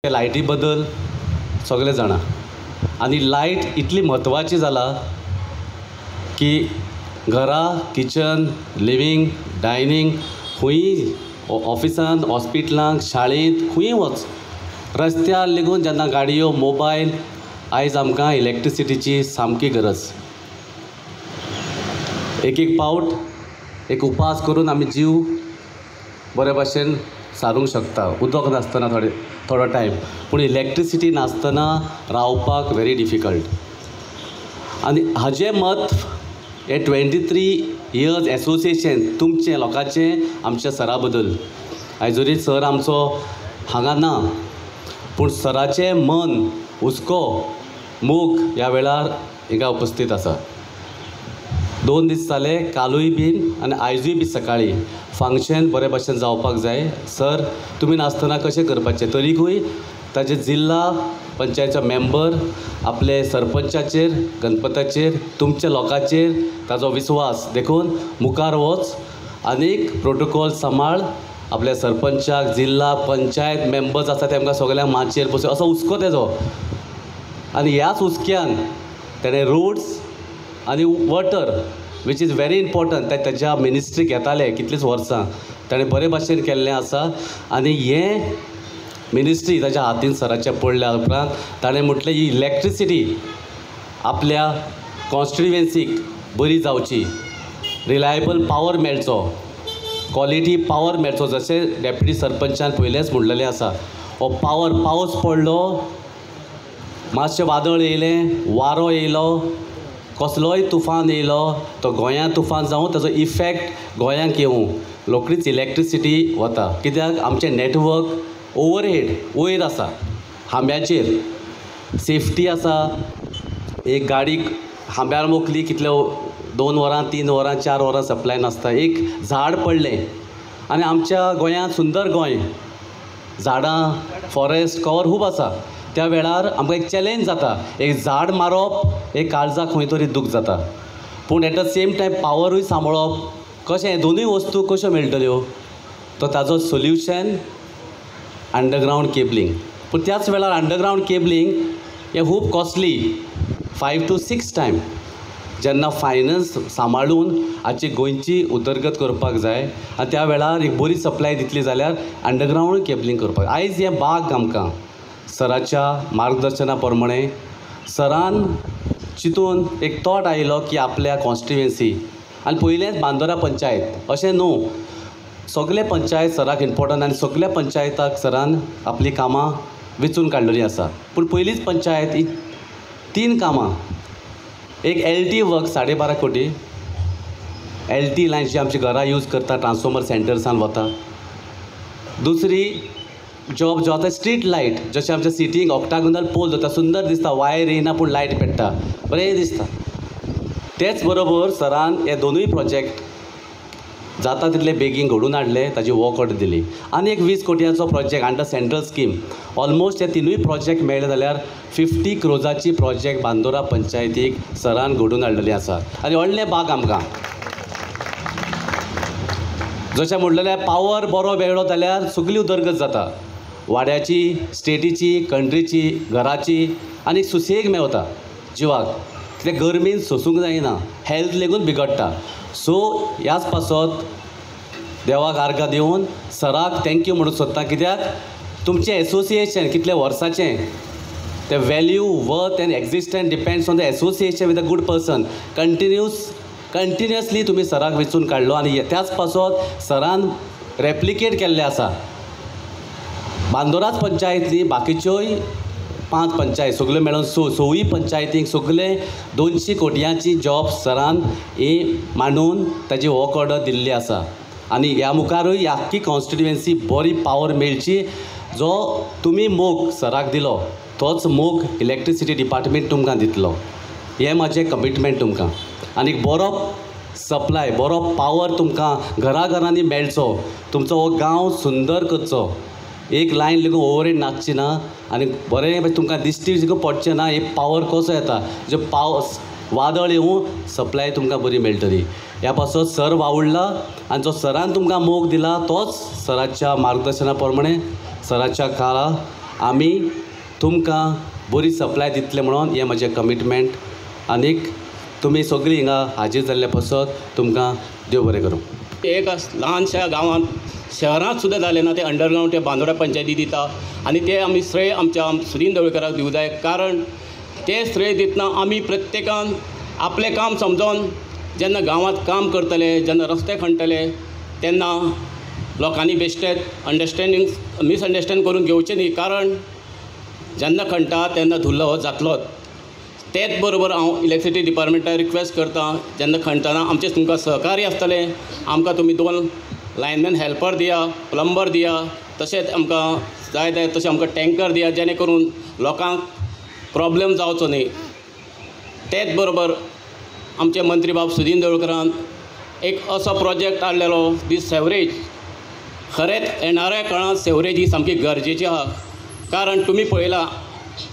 लायटी बद्दल सगळे जाणा आनी लायट इतली म्हत्वाची जाला की घरा, किचन, लिवींग, डायनींग, खंयी ऑफिसांत, हॉस्पिटलांत, शाळेंत खंयूय वच, रस्त्यार लेगून जेन्ना गाडयो, मोबायल, आयज आमकां इलेक्ट्रिसिटीची सामकी गरज. एक एक पावट एक उपास करून आमी जीव बरे भाशेन सारूंक शकता, उदक नासतना थोडे थोडो टायम, पूण इलेक्ट्रिसिटी नासतना रावपाक व्हेरी डिफिकल्ट. आनी हाजें मत हे 23 इयर्स एसोसिएशन तुमचें लोकांचें आमच्या सरा बद्दल. आयज जरी सर आमचो हांगा ना, पूण सराचें मन, हुस्को, मोग ह्या वेळार हिंगा उपस्थीत आसा. 2 दीस जाले, कालूय बीन आनी आयजूय बी सकाळीं फंक्शन बरे भाशेन जावपाक जाय. सर तुमी नासतना कशें करपाचें, तरीकूय ताजे जिल्ला पंचायतचो मेंबर आपले सरपंचाचेर, गणपताचेर, तुमच्या लोकांचेर ताजो विस्वास देखून मुखार वच आनीक प्रोटोकॉल सांबाळ. आपल्या सरपंचाक, जिल्ला पंचायत मेंबर्स आसा तेमकां सगळ्यांक माचयेर बसय असो हुस्को तेजो. आनी ह्याच हुस्क्यान तेणें रोड्स आनी water which is very important ते तेज्या मिनिस्ट्रीक येताले कितलींच वर्सां ताणें बरे भाशेन केल्लें आसा. आनी हें मिनिस्ट्री ताच्या हातीन सराच्या पडल्या उपरांत ताणें म्हटलें ही इलेक्ट्रिसिटी आपल्या कॉन्स्टिट्युएन्सीक बरी जावची, रिलायबल पावर मेळचो, क्वॉलिटी पावर मेळचो, जशें डेप्युटी सरपंचान पयलेंच म्हणलेलें आसा. हो पावर, पावस पडलो, मातशें वादळ येयलें, वारो येयलो, कसलोय तुफान येयलो, तो गोंयांत तुफान जावं, ताजो इफेक्ट गोंयांक येवं, रोखडीच इलेक्ट्रिसिटी वता. कित्याक आमचें नेटवर्क ओवरहेड वयर आसा, खांब्याचेर सेफ्टी आसा. एक गाडी खांब्यार मोखली कितल्यो 2 वरां, 3 वरां, 4 वरां सप्लाय नासता. एक झाड पडलें आनी आमच्या गोंयांत सुंदर गोंय, झाडां, फॉरेस्ट कवर खूब आसा. त्या वेळार आमकां एक चॅलेंज जाता, एक झाड मारप एक काळजाक खंय तरी दूख जाता, पूण एट the same time पावरूय सांबाळप कशें, दोनूय वस्तू कश्यो मेळटल्यो, तो ताजो सोल्युशन अंडरग्रावंड केबलिंग. पूण त्याच वेळार अंडरग्रावंड केबलिंग हें खूब कॉस्टली, 5 to 6 time. जेन्ना फायनान्स सांबाळून आजची गोंयची उदरगत करपाक जाय आनी त्या वेळार एक बरी सप्लाय दितली जाल्यार अंडरग्रावंड केबलिंग करपाक. आयज हें बाग आमकां सराच्या मार्गदर्शना प्रमाणे सरान चिंतून एक थॉट आयलो की आपल्या कॉन्स्टिट्युएन्सी आनी पयलेंच बांदोरा पंचायत अशें न्हू, सगळे पंचायत सराक इम्पोर्टंट आनी सगळ्या पंचायताक सरान आपलीं कामां वेंचून काडलेलीं आसा. पूण पयलींच पंचायत ही 3 कामां, एक LT work 12.5 कोटी, LT लायन जी आमची घरां यूज करता, ट्रान्सफॉर्मर सेंटर्सान वता. दुसरी जॉब जो आतां स्ट्रीट लायट, जशें आमच्या सिटींक ऑक्टागोनल पोल जाता, सुंदर दिसता, वायर येयना पूण लायट पेट्टा, बरें दिसता. तेच बरोबर सरान हे दोनूय प्रोजेक्ट जाता तितले बेगीन घडोवन हाडले, ताजी वर्क ऑर्डर दिली. आनी एक 20 कोटयांचो project under central scheme, almost हे 3 प्रोजेक्ट मेळ्ळे जाल्यार 50 क्रोजाची प्रोजेक्ट बांदोरा पंचायतीक सरान घडोवन हाडलेली आसा. आनी व्हडलें बाग आमकां जशें म्हणलेलें पावर बरो मेळ्ळो जाल्यार सगळी उदरगत जाता, वाड्याची, स्टेटीची, कंट्रीची, घराची, आनी सुसेग मेवता जिवाक. कित्याक गरमेन सोंसूंक जायना, हेल्थ लेगून बिगडटा. सो ह्याच पासत देवाक आर्गां दिवन सराक thank you म्हणूंक सोदता, कित्याक तुमचें एसोसिएशन कितल्या वर्साचें, ते value, worth and existence depends on the association with a good person. Continuously तुमी सराक वेंचून काडलो आनी त्याच पासत सरान रेप्लिकेट केल्लें आसा. बांदोराच पंचायत न्ही, बाकीच्योय 5 पंचायत सगल्यो मेळून 6 पंचायतींक सगळे 200 कोटयांची जॉब सरान ही मांडून ताजी वर्क ऑर्डर दिल्ली आसा. आनी ह्या मुखारूय ही आख्खी कॉन्स्टिट्युएन्सी बरी पावर मेळची, जो तुमी मोग सराक दिलो तोच मोग इलेक्ट्रिसिटी डिपार्टमेंट तुमकां दितलो, हें म्हाजें कमिटमेंट तुमकां. आनी बरो सप्लाय, बरो पावर तुमकां घरा घरांनी मेळचो, तुमचो हो गांव सुंदर करचो, एक लायन लेगून ओवरहेड नाचची ना आनी बरें तुमकां दिश्टी लेगून पडचें ना हे पावर कसो येता, जे पावस वादळ येवूं सप्लाय तुमकां बरी मेळटली. ह्या पासत सर वावुडला आनी जो सरान तुमकां मोग दिला तोच सराच्या मार्गदर्शना प्रमाणे सराच्या काळा आमी तुमकां बरी सप्लाय दितले म्हणून हें म्हजें कमिटमेंट आनीक तुमी सगळीं हिंगा हाजीर जाल्ले पासत तुमकां देव बरें करूं। एक ल्हानशा गांवांत शहरांत सुद्दां जालें ना तें अंडरग्रावंड ते बांदोडा पंचायती दिता आनी ते आमी श्रेय आमच्या सुदीन ढवळीकराक दिवंक जाय, कारण तें श्रेय दितना आमी प्रत्येकान आपलें काम समजोन जेन्ना गांवांत काम करतले, जेन्ना रस्ते खणटले तेन्ना लोकांनी बेश्टेच अंडरस्टँडींग मिसअंडरस्टँड करून घेवचें न्ही, कारण जेन्ना खणटा तेन्ना धुल्ल हो जातलोच। तेच बरोबर हांव इलेक्ट्रिसिटी डिपार्टमेंटाक रिक्वेस्ट करता, जेन्ना खणटना आमचें तुमकां सहकार्य आसतलें, आमकां तुमी 2 लायनमॅन हेल्पर दिया, प्लंबर दिया, तशेंच आमकां जाय जाय तशें आमकां टँकर दिया, जेणे करून लोकांक प्रॉब्लम जावचो न्ही। तेच बरोबर आमचे मंत्री बाब सुदीन ढवळीकरान एक असो प्रोजेक्ट हाडलेलो दी सेवरेज। खरेंच येणाऱ्या काळांत सेवरेज ही सामकी गरजेची आहा, कारण तुमी पळयलां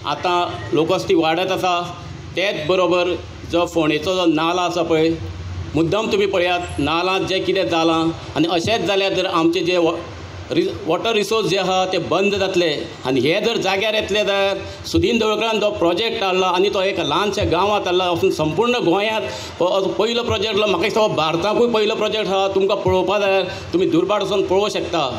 आतां लोकवस्ती वाडत आसा, तेच बरोबर जो फोंडेचो जो नाला आसा पळय, मुद्दम तुमी पळयात नालांत जें कितें जालां आनी अशेंच जाल्यार जर आमचे जे वॉटर रिसोर्स जे आहा ते बंद जातले आनी हे जर जाग्यार येतले जाल्यार सुदीन ढवळीकरान जो प्रोजेक्ट हाडला आनी तो एक ल्हानशा गांवांत हाडला वचून संपूर्ण गोंयांत हो पयलो प्रोजेक्ट म्हाका दिसता हो भारताकूय पयलो प्रोजेक्ट आहा। तुमकां पळोवपा जाल्यार तुमी दुर्भाट वचून पळोवंक शकता।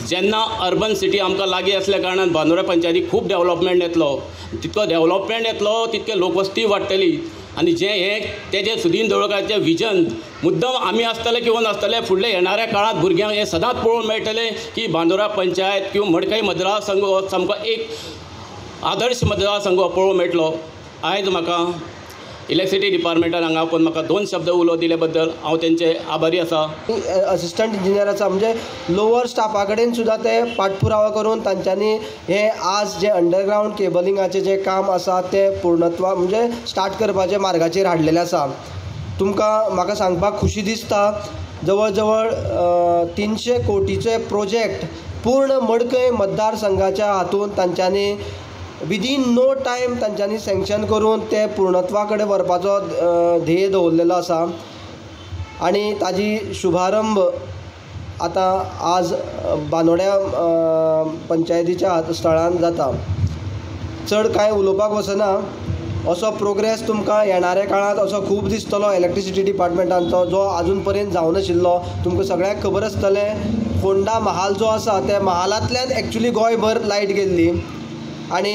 जेन्ना अर्बन सिटी आमकां लागीं आसल्या कारणान बांदोड्या पंचायती खूब डेवलपमेंट येतलो, जितको डेवलपमेंट येतलो तितके लोकवस्ती वाडटली आनी जें हें तेजें सुदीन ढवळीकराचें विजन मुद्दम आमी आसतले किंवा नासतले फुडले येणाऱ्या काळांत भुरग्यांक हें सदांच पळोवंक मेळटलें की बांदोडा पंचायत किंवा मडकय मतदारसंघ हो सामको एक आदर्श मतदारसंघ पळोवंक मेळटलो। आयज म्हाका इलेक्ट्रिसिटी डिपार्टमेंटान हांगा आपोवन म्हाका 2 शब्द उलो दिले बद्दल हांव तेंचे आभारी आसा। असिस्टंट इंजिनियर आसा म्हणजे लोवर स्टाफा कडेन सुद्दां ते पाठपुरावा करून तांच्यांनी हें आज जें अंडरग्रावंड केबलिंगाचें जें काम आसा तें पूर्णत्वा म्हणजे स्टार्ट करपाचे मार्गाचेर हाडलेलें आसा। तुमकां म्हाका सांगपाक खुशी दिसता जवळ जवळ 300 कोटीचे प्रोजेक्ट पूर्ण मडकय मतदारसंघाच्या हातून तांच्यांनी विदीन नो टायम तांच्यांनी सँक्शन करून ते पूर्णत्वा कडेन व्हरपाचो ध्येय दवरलेलो आसा आनी ताजी शुभारंभ आतां आज बांदोड्या पंचायतीच्या स्थळान जाता। चड कांय उलोवपाक वचना, असो प्रोग्रेस तुमकां येणाऱ्या काळांत असो खूब दिसतलो इलेक्ट्रिसिटी डिपार्टमेंटांचो जो आजून पर्यंत जावनाशिल्लो। तुमकां सगळ्यांक खबर आसतलें फोंडा महाल जो आसा त्या महालांतल्यान एक्चुली गोंयभर लायट गेल्ली आनी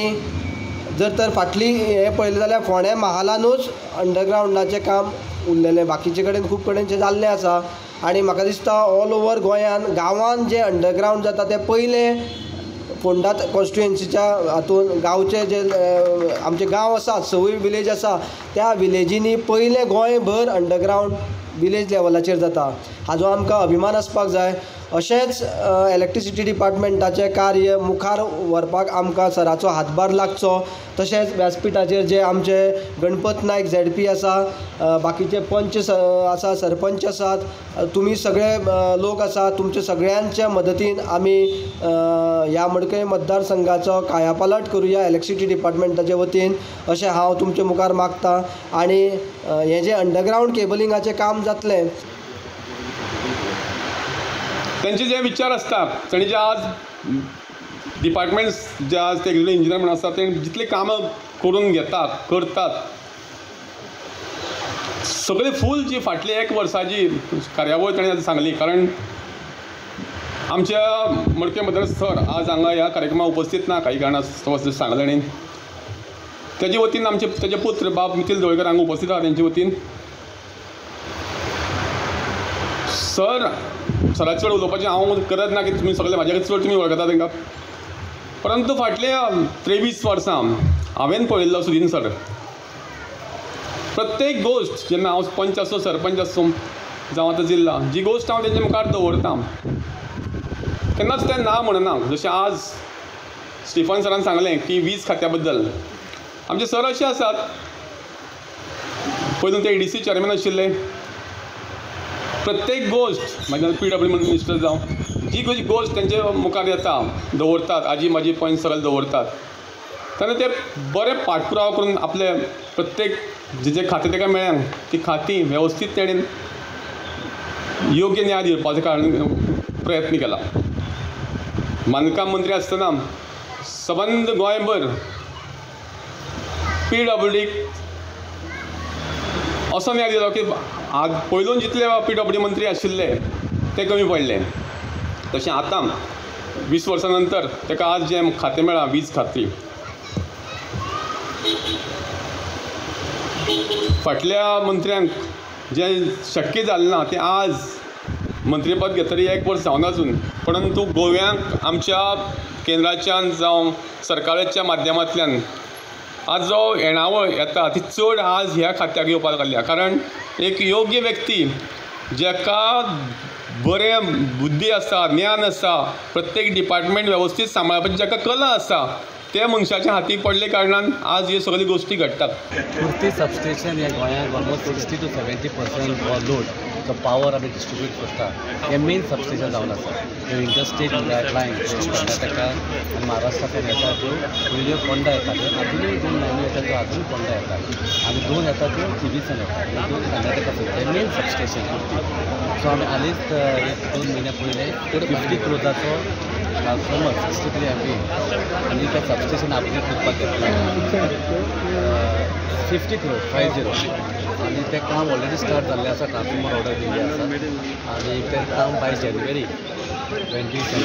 जर तर फाटली हें पळयलें जाल्यार फोंड्या महालानूच अंडरग्रावंडाचें काम उरलेलें, बाकीचे कडेन खूब कडेन जें जाल्लें आसा आनी म्हाका दिसता ऑल ओवर गोंयान गांवांत जें अंडरग्रावंड जाता तें पयलें फोंडा कॉन्स्टिट्युएन्सीच्या हातून गांवचे जे आमचे गांव आसात, सवूय विलेज आसा, त्या विलेजींनी पयलें गोंयभर अंडरग्रावंड विलेज लेवलाचेर जाता, हाजो आमकां अभिमान आसपाक जाय। अशेंच इलेक्ट्रिसिटी डिपार्टमेंटाचें कार्य मुखार व्हरपाक आमकां सराचो हातभार लागचो। तशेंच व्यासपिठाचेर जे आमचे गणपत नायक झेडपी आसा, बाकीचे पंच आसा, सरपंच आसात, तुमी सगळे लोक आसा, तुमच्या सगळ्यांच्या मदतीन आमी ह्या मडकय मतदारसंघाचो कायापालट करुया इलेक्ट्रिसिटी डिपार्टमेंटाचे वतीन, अशें हांव तुमचे मुखार मागता। आनी हें जें अंडरग्रावंड केबलिंगाचें काम जातलें, त्यांचे जे विचार आसता तांणी जे आज डिपार्टमेंट्स जे आज ते इंजिनियर म्हणून आसता ते जितले कामां करून घेतात करतात सगळे फूल जी फाटली एक वर्साची कार्यावळ ताणें आज सांगली। कारण आमच्या मडकय मतदार सर आज हांगा ह्या कार्यक्रमाक उपस्थित ना काही कारणास्तव सांगलें ताणें, तेजे वतीन आमचे तेजे पुत्र बाब मिथिल ढवळीकर हांगा उपस्थित आहा। तेंचे वतीन सर सराक चड उलोवपाचें हांव गरज ना की तुमी सगळे म्हाज्या चड तुमी वळखता तांकां, परंतु फाटल्या 23 वर्सां हांवें पळयल्लो सुदीन सर प्रत्येक गोश्ट जेन्ना हांव पंच आसूं सरपंच आसूं जावं आतां जिल्ला जी गोश्ट हांव तेंच्या मुखार दवरता केन्नाच तें ना म्हणना। जशें आज स्टिफन सरान सांगलें की वीज खात्या बद्दल आमचे सर अशे आसात, पयलू ते EDC chairman आशिल्ले, प्रत्येक गोश्ट मागीर PW minister जावं जी गोश्ट तेंचे मुखार येता दवरतात, आजी म्हाजी पंच सगळे दवरतात तेन्ना ते बरे पाठपुरावा करून आपले प्रत्येक जे जे खातें ताका मेळ्ळें ती खातीं वेवस्थीत तेणेन योग्य न्याय दिवपाचो कारण प्रयत्न केला। बांदकाम मंत्री आसतना सबंद गोंयभर पी डब्ल्यू डीक असो न्याय दिलो की आज पयलून जितले पी डब्ल्यू डी मंत्री आशिल्ले ते कमी पडले. तशें आतां 20 वर्सां नंतर ताका आज जें खातें मेळ्ळां वीज खातें, फाटल्या मंत्र्यांक जें शक्य जालें ना तें आज मंत्रीपद घेतरी 1 वर्स जावना अजून, परंतु गोव्यांक आमच्या केंद्राच्यान जावं सरकाराच्या माध्यमांतल्यान आज जो येणावळ येता ती चड आज ह्या खात्याक येवपाक लागल्या. कारण एक योग्य व्यक्ती जाका बरें बुद्धी आसा, ज्ञान आसा, प्रत्येक डिपार्टमेंट वेवस्थीत सांबाळपाची जाका कला आसा त्या मनशाच्या हाती पडले कारणान आज ह्यो सगळ्यो गोश्टी घडटात. कुर्ती सबस्टेशन ह्या गोंयांत ऑलमोस्ट 60 to 70% हो लोड जो पावर आमी डिस्ट्रिब्यूट करता हें मेन सबस्टेशन जावन आसा. ह्यो इंटरस्टेट लायन कर्नाटका आनी महाराष्ट्रांतल्यान येता त्यो पयल्यो फोंडा येताल्यो, आजुनूय 2 लायनी येता त्यो आजून फोंडा येतात आनी 2 येता त्यो थिवीसान येता, 2 कर्नाटकासून. हें मेन सबस्टेशन कुर्ती. सो आमी हालींच 1-2 म्हयन्या पयलें 50 क्रोजाचो ट्रान्सफॉर्मर 63 MVA आनी तें सबस्टेशन अपग्रेड करपाक घेतलां 50 crore 50 आनी तें काम ऑलरेडी स्टार्ट जाल्लें आसा. ट्रान्सफॉर्मर ऑर्डर दिल्ली आसा आनी तें काम बाय जानेवारी 2024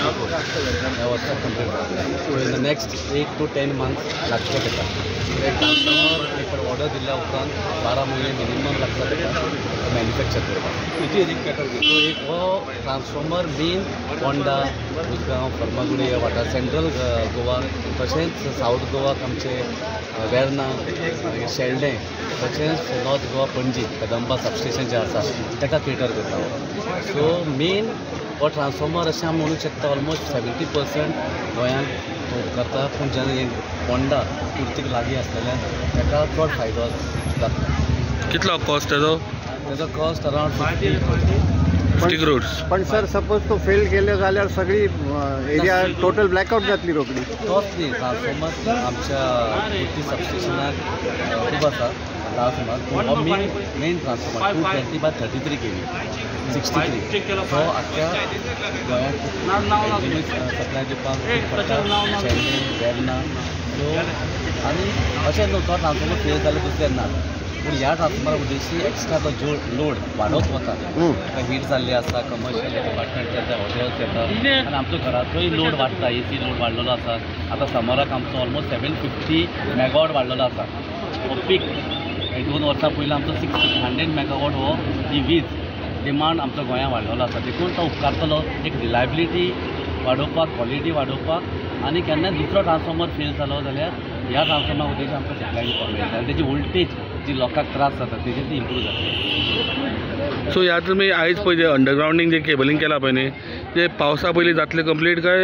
ह्या वर्सा कंप्लीट जातलें. So in the next 8 to 10 months लागचें ताका. तें ट्रान्सफॉर्मर एक फावट ऑर्डर दिल्ल्या उपरांत 12 म्हयने मिनिमम लागता ताका मॅन्युफॅक्चर करपाक. सो एक हो ट्रान्सफॉर्मर मेन फोंडा, उसगांव, फर्मागुडी ह्या वाठार, सेंट्रल गोवा, तशेंच सावथ गोवाक आमचे वेर्ना, शेल्डें, तशेंच नॉर्थ गोवा पणजी कदंबा सबस्टेशन जें आसा ताका केटर करता. सो मेन हो ट्रान्सफॉर्मर अशें आमी म्हणूंक शकता ऑलमोस्ट 70% गोंयांत उपकारता, पूण जेन्ना हें फोंडा कुर्तीक लागीं आसलेल्यान ताका चड फायदो जाता. कितलो कॉस्ट ताजो? ताजो कॉस्ट अरावंड 50 crores. पण सर सपोज तो फेल केलो जाल्यार सगळी एरिया टोटल ब्लॅकआउट जातली रोखडी. तोच न्ही ट्रान्सफॉर्मर आमच्या कुर्ती सबस्टेशनाक खूब आसा ल्हान सुमार. हो main transformer 220/33 kV 63 हो आख्ख्या गोंयांत सप्लाय दिवपाक पडटा, शेल्डें, वेर्ना. सो आनी अशें न्हू तो ट्रान्सफॉर्मर फेल जाल्यार दुसरें ना, पूण ह्या ट्रान्सफॉर्मरा उद्देशी एक्स्ट्रा तो जो लोड वाडत वता, ताका हीट जाल्ली आसा, कमर्शियल डिपार्टमेंट येता, हॉटेल्स येता आनी आमचो घराचोय लोड वाडटा, एसी लोड वाडलेलो आसा. आतां समराक आमचो ऑलमोस्ट 750 मेगावॉट वाडलेलो आसा. हो पीक 2 वर्सां पयलीं आमचो 600 मेगावॉट हो ही वीज डिमांड आमचो गोंयांत वाडलेलो आसा. देखून तो उपकारतलो एक रिलायबिलिटी वाडोवपाक, क्वॉलिटी वाडोवपाक आनी केन्नाय दुसरो ट्रान्सफॉर्मर फेल जालो जाल्यार ह्या ट्रान्सफॉर्मरा उद्देश आमकां सप्लाय दिवपाक मेळटा आनी तेजी वोल्टेज जी लोकांक त्रास जाता तेजी ती इम्प्रूव जातली. सो ह्या तुमी आयज पळय जें अंडरग्रावंडींग जें केबलींग केलां पळय न्ही तें पावसा पयलीं जातलें कंप्लीट काय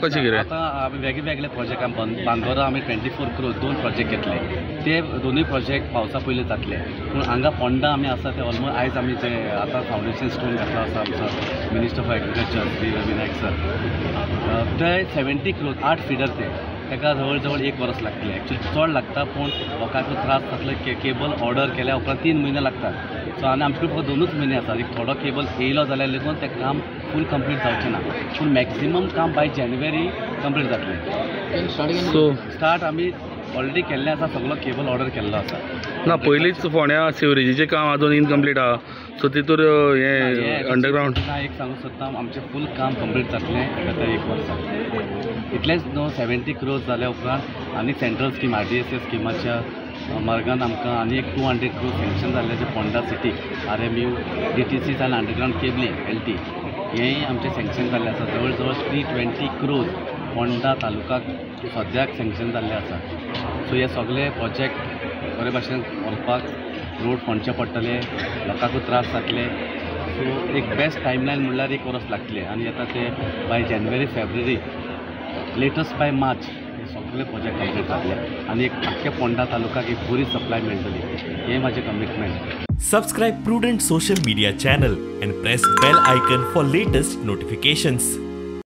कशें कितें? आतां आमी वेगळे प्रोजेक्ट आमी बांदोरा आमी 24 crores 2 project घेतले, ते दोनूय प्रोजेक्ट पावसा पयलीं जातले. पूण हांगा फोंडा आमी आसा ते ऑलमोस्ट आयज आमी जे आतां फावंडेशन स्टोन घातलो आसा आमचो minister for agriculture Shri Ravi Naik sir, ते 70 crores 8 feeder ते ताका जवळ जवळ 1 वर्स लागतलें. एक्चुअली चड लागता पूण लोकांक त्रास जातले. केबल ऑर्डर केल्या उपरांत 3 म्हयने लागता. सो आनी आमचे कडेन फक्त 2च म्हयने आसा. एक थोडो केबल येयलो जाल्यार लेगून तें काम फूल कंप्लीट जावचें ना, पूण मॅक्सिमम काम बाय जानेवारी कंप्लीट जातलें. सो स्टार्ट आमी ऑलरेडी केल्लें आसा, सगलो केबल ऑर्डर केल्लो आसा. ना पयलींच फोंड्या सिवरेजीचें काम आजून इनकम्प्लीट आहा, सो तितूर हें अंडरग्रावंड ना एक सांगूंक सोदता आमचें फूल काम कंप्लीट जातलें आतां 1 वर्सा. इतलेंच न्हू 70 crores जाल्या उपरांत आनी सेंट्रल स्कीम RDSS स्किमाच्या मार्गान आमकां आनी एक 200 crores sanction जाल्लें जें फोंडा सिटीक RMU DTC आनी अंडरग्रावंड केबलींग LT हेंय आमचें सँक्शन जाल्लें आसा. जवळ जवळ 320 crores Ponda तालुकाक सद्याक सँक्शन जाल्लें आसा. सो हे सगळे प्रोजेक्ट बरे भाशेन व्हरपाक रोड खणचे पडटले, लोकांकूय त्रास जातले. सो एक बेस्ट टायमलायन म्हणल्यार 1 वर्स लागतलें आनी आतां ते बाय जानेवारी फेब्रुवारी लेटस्ट बाय मार्च हे सगळे प्रोजेक्ट कंप्लीट जातले आनी एक आख्ख्या फोंडा तालुकाक एक बरी सप्लाय मेळटली, हें म्हाजें commitment. Subscribe Prudent social media channel and press bell icon for latest notifications.